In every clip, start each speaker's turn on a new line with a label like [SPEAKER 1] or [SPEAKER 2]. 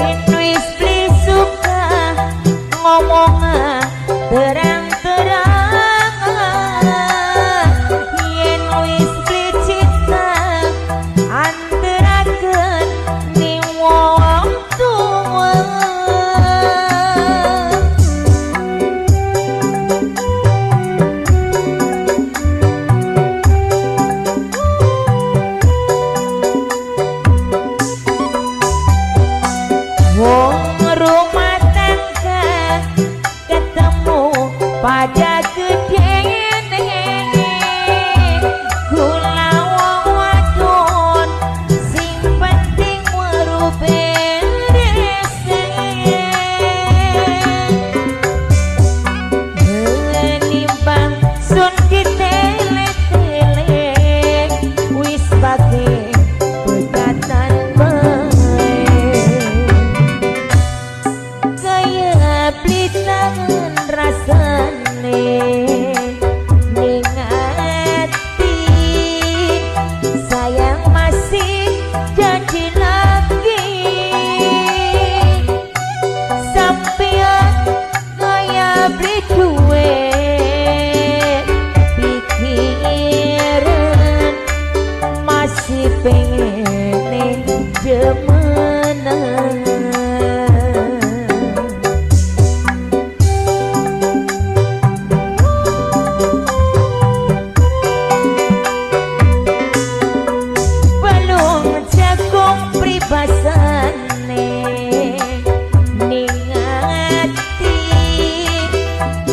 [SPEAKER 1] Yen wis beli suka ngomong terang-terangan, yen wis beli cinta anteraken ning wong tuwa. Wong rumah tangga ketemu pada gedene, kula wong wadon sing penting weruh berese. Menimbang sun ditele-tele wis pake pegatan bae, kaya blitangan rasane ning ati, sayang masih jadi lagi sampeyan kaya beli duwe pikiran masih pengen demenan. Belum jagung pribasane ning ati,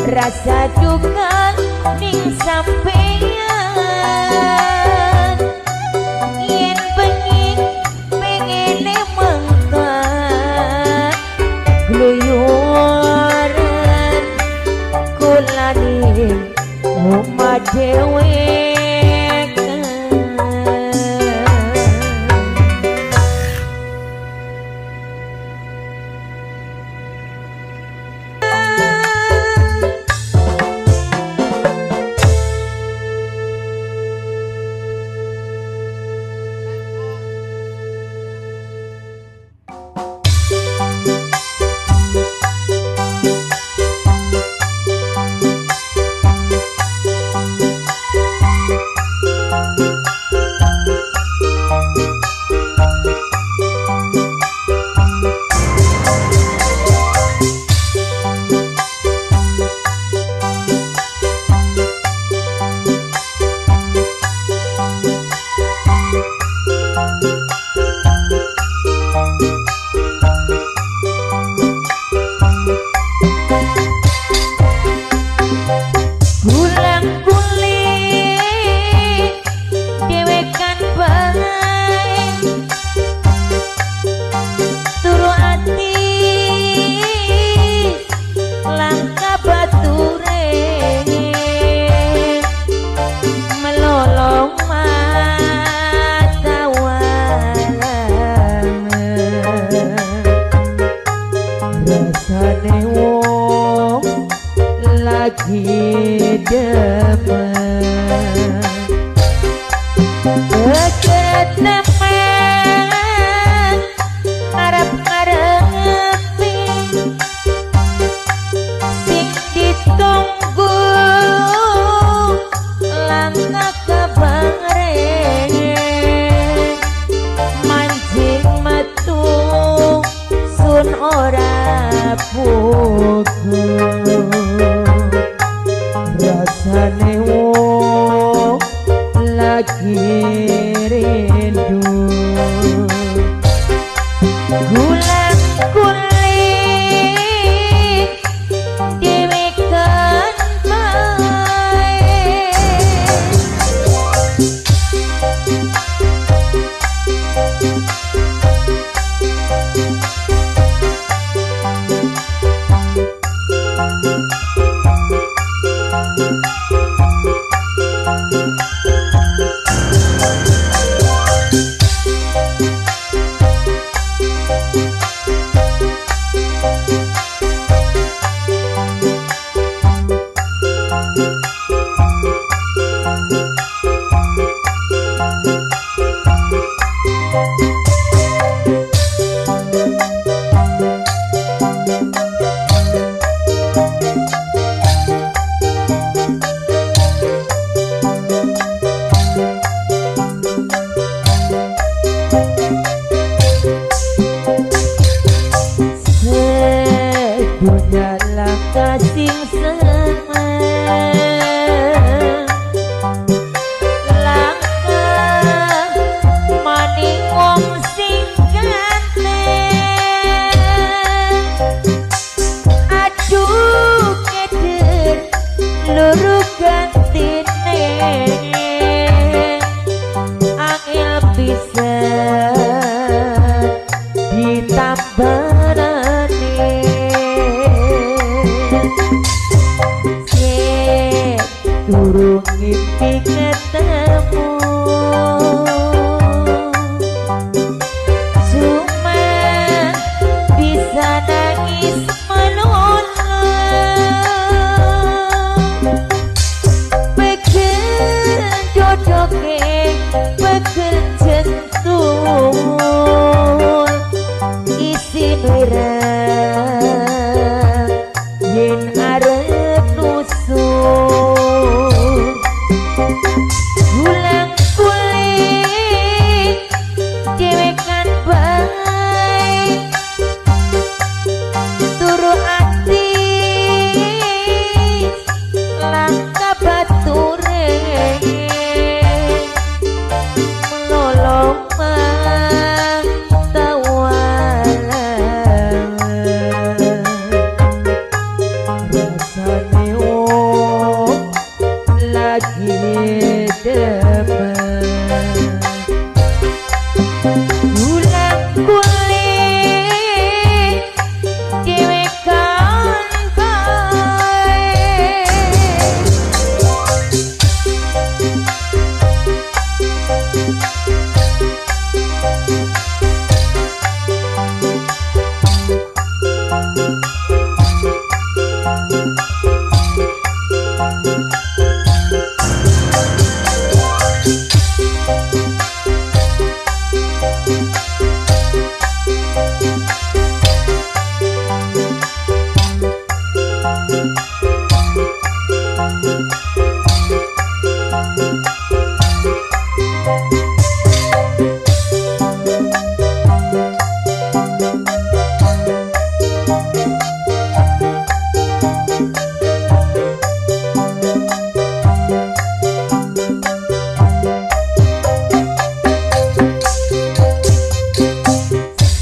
[SPEAKER 1] rasa duka ning sampeyan, yen bengi pengene mengkat gluyuran kula ning omah dhewe. Gulang guling dewekan bae, turu ati langka bature, melolong mata walang rasane wong lagi demen. Ketemen ngarep-ngarepi sing ditunggu langka kabare, mancing metu sun ora pugu rasane wong lagi rindu. Gulang guling dewekan bae, Sedunia langka sing seneng, langka maning wong sing ganteng. Aduh keder luru gantine, angel pisan ditambanane. Durung ngimpi ketemu, cuma bisa nangis melulu. Pegel jodoke, pegel jentul, isin wirang yen arep nusul. Gulang kulit dewekan bae, turu ati langka bature, melolong tawalan. Rasane wong lagi demen, gulang kulit dewekan bae.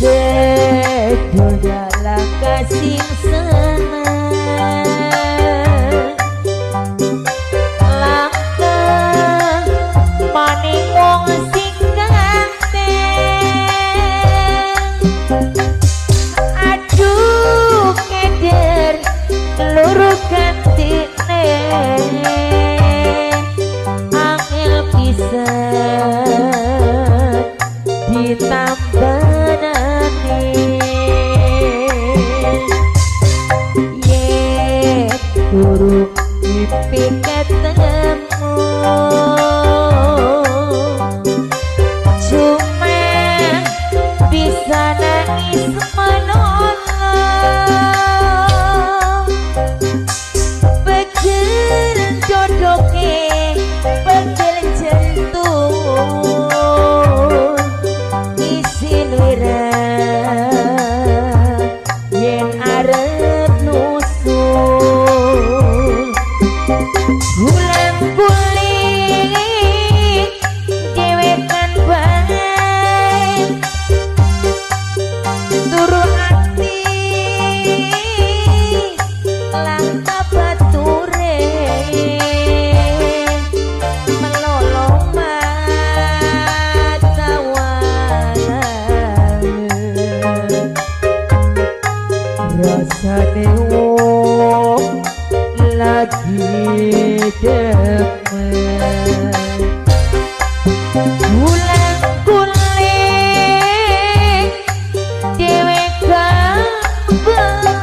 [SPEAKER 1] Sedunia langka sing seneng, langka maning wong sing ganteng. Aduh keder luru gantine, angel pisan ditambanane. Yen durung mimpi ketemu, cuma bisa nangis menolong. Pegel jodoke, pegel jentul, isin wirang yen arep nusul. Gulang kulit dewekan bae, turu ati langka bature, melolong mata walang. Rasane wong lagi demen, gulang kulit dewekan bae.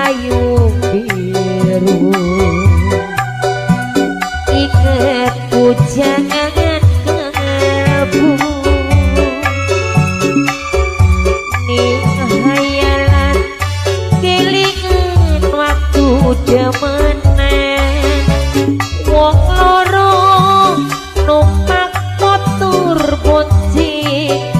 [SPEAKER 1] layung biru inget hujan kebu ning hayalan kelingan waktu demenan wong loro numpak motor boncengan.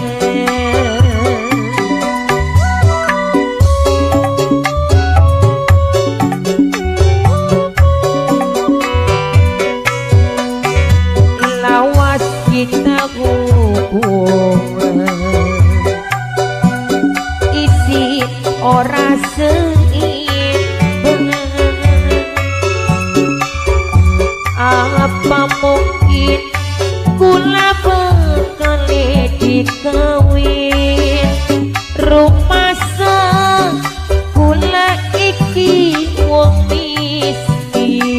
[SPEAKER 1] Lawas kita hubungan isi ora seimbang. Apa mungkin kula bakal dikawin rumasa kula iki wong miskin.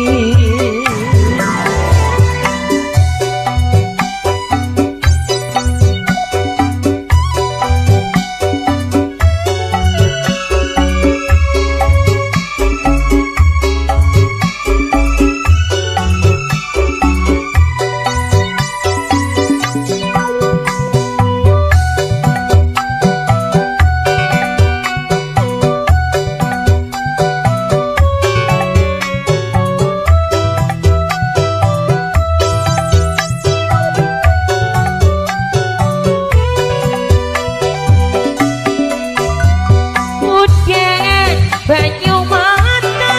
[SPEAKER 1] Banyu mata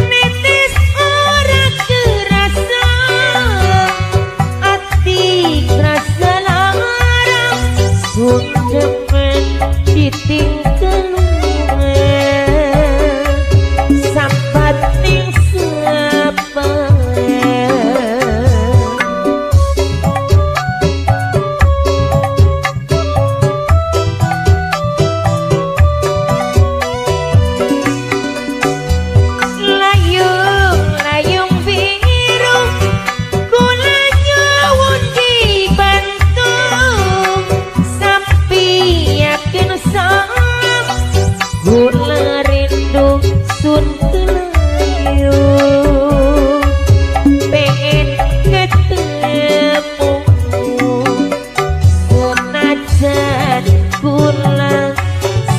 [SPEAKER 1] netes ora kerasa, ati kerasa lara sun demen ditinggal lunga sambat ning sapa. Gula rindu sun kelayu pengen ketemu senajan kula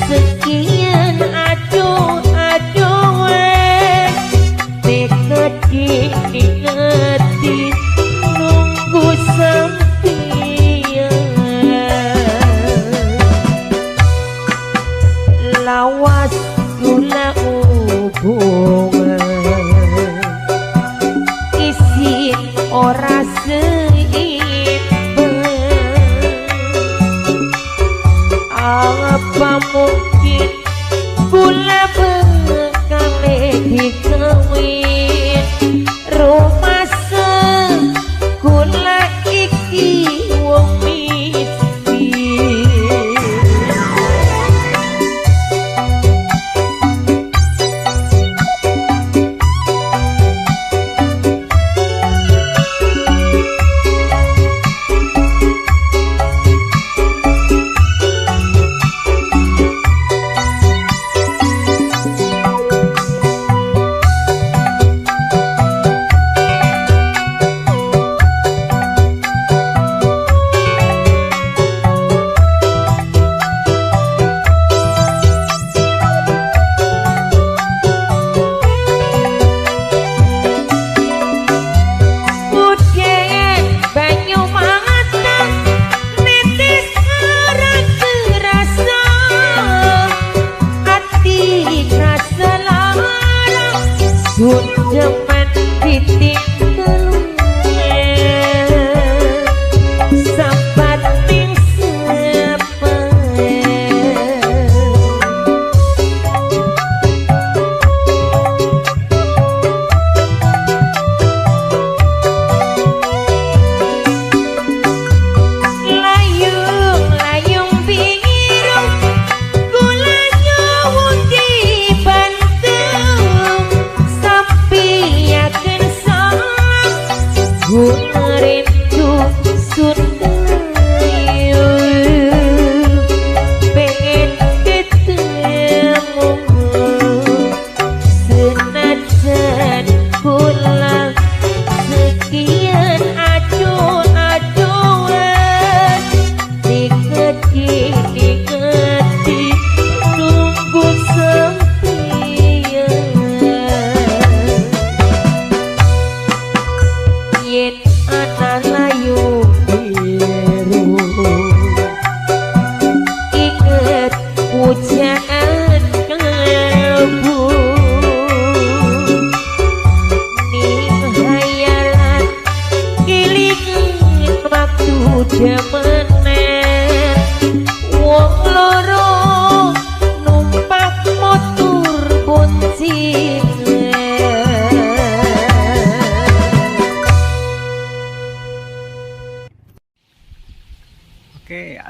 [SPEAKER 1] sekian aduh-aduh tekedi ningeti nunggu sampian. Lawas gula hubungan isin ora seimbang. Apa mungkin kula bakal dikawin rumasa kula iki wong miskin.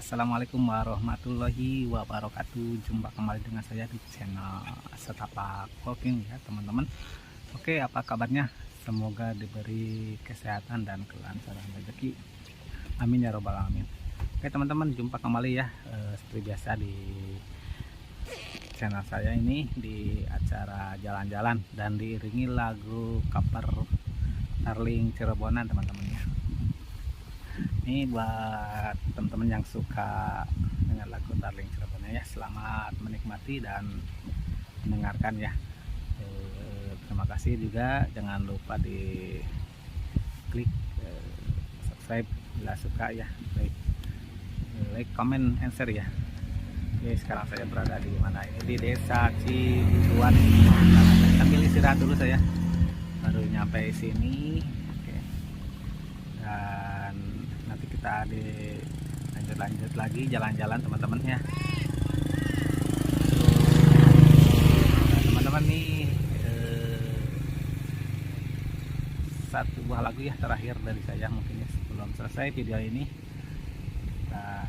[SPEAKER 2] Assalamualaikum warahmatullahi wabarakatuh. Jumpa kembali dengan saya di channel Setapak Vlogging ya teman-teman. Oke, apa kabarnya? Semoga diberi kesehatan dan kelancaran rezeki. Amin ya robbal alamin. Oke teman-teman, jumpa kembali ya seperti biasa di channel saya ini di acara jalan-jalan dan diiringi lagu cover Tarling Cirebonan teman-teman ya. Ini buat teman-teman yang suka dengan lagu Tarling Cirebonan ya, selamat menikmati dan mendengarkan ya. Terima kasih juga, jangan lupa di klik subscribe bila suka ya, like, comment, and share ya. Oke, sekarang saya berada di mana ini, di Desa Ciburuan. Sambil istirahat dulu saya, baru nyampe sini. Oke, dan nanti kita di lanjut-lanjut lagi jalan-jalan teman-teman ya. Teman-teman nih, satu buah lagu ya terakhir dari saya mungkin ya, sebelum selesai video ini kita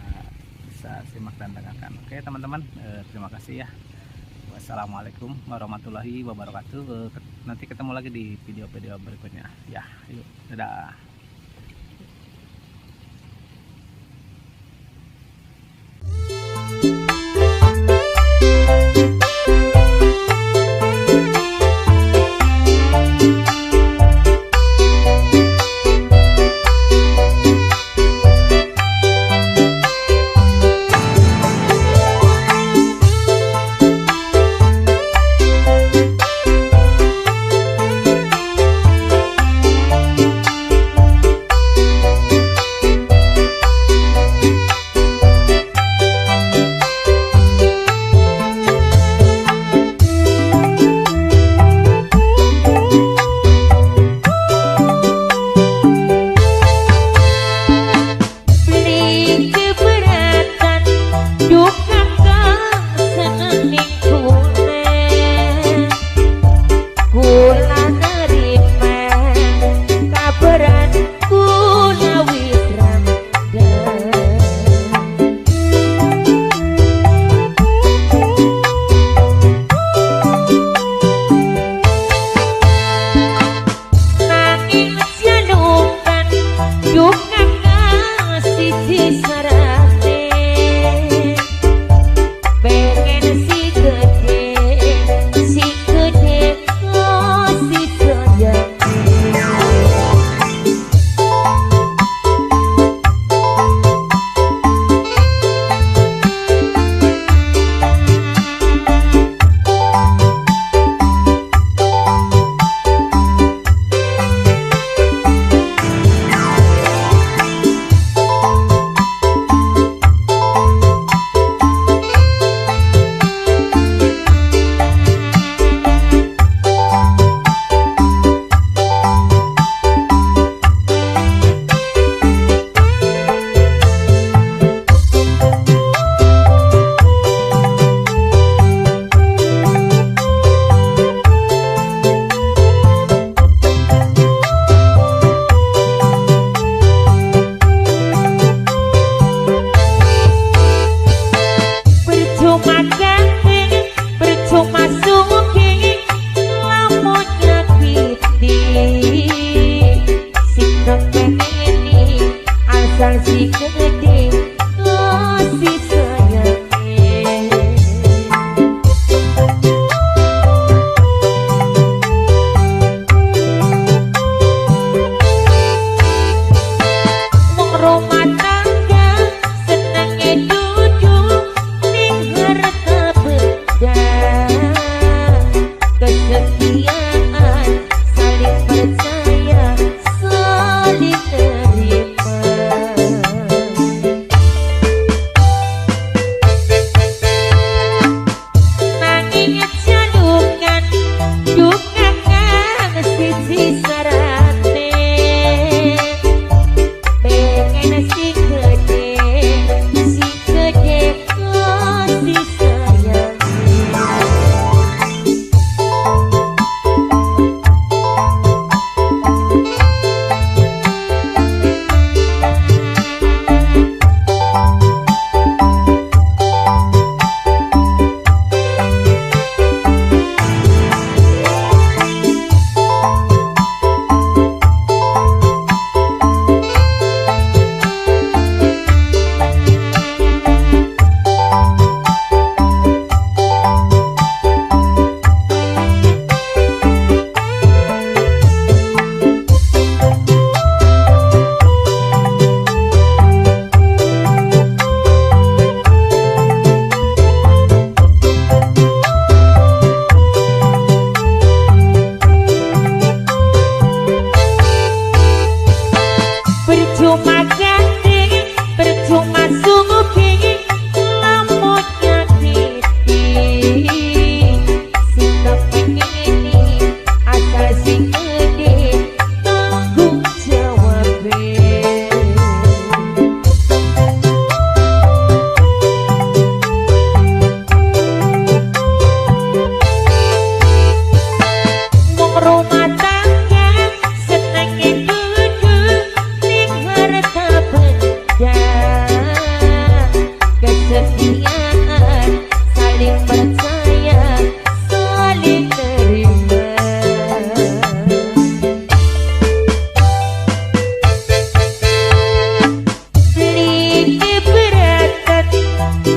[SPEAKER 2] bisa simak dan dengarkan. Oke teman-teman, terima kasih ya. Wassalamualaikum warahmatullahi wabarakatuh. Nanti ketemu lagi di video-video berikutnya ya. Yuk, dadah.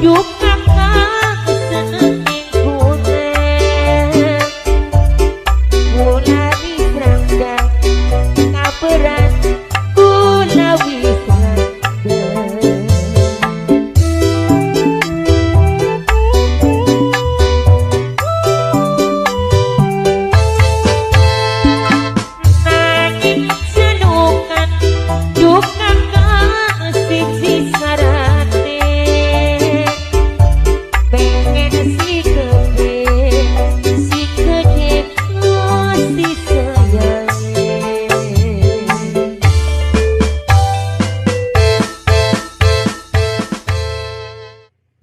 [SPEAKER 1] Juk.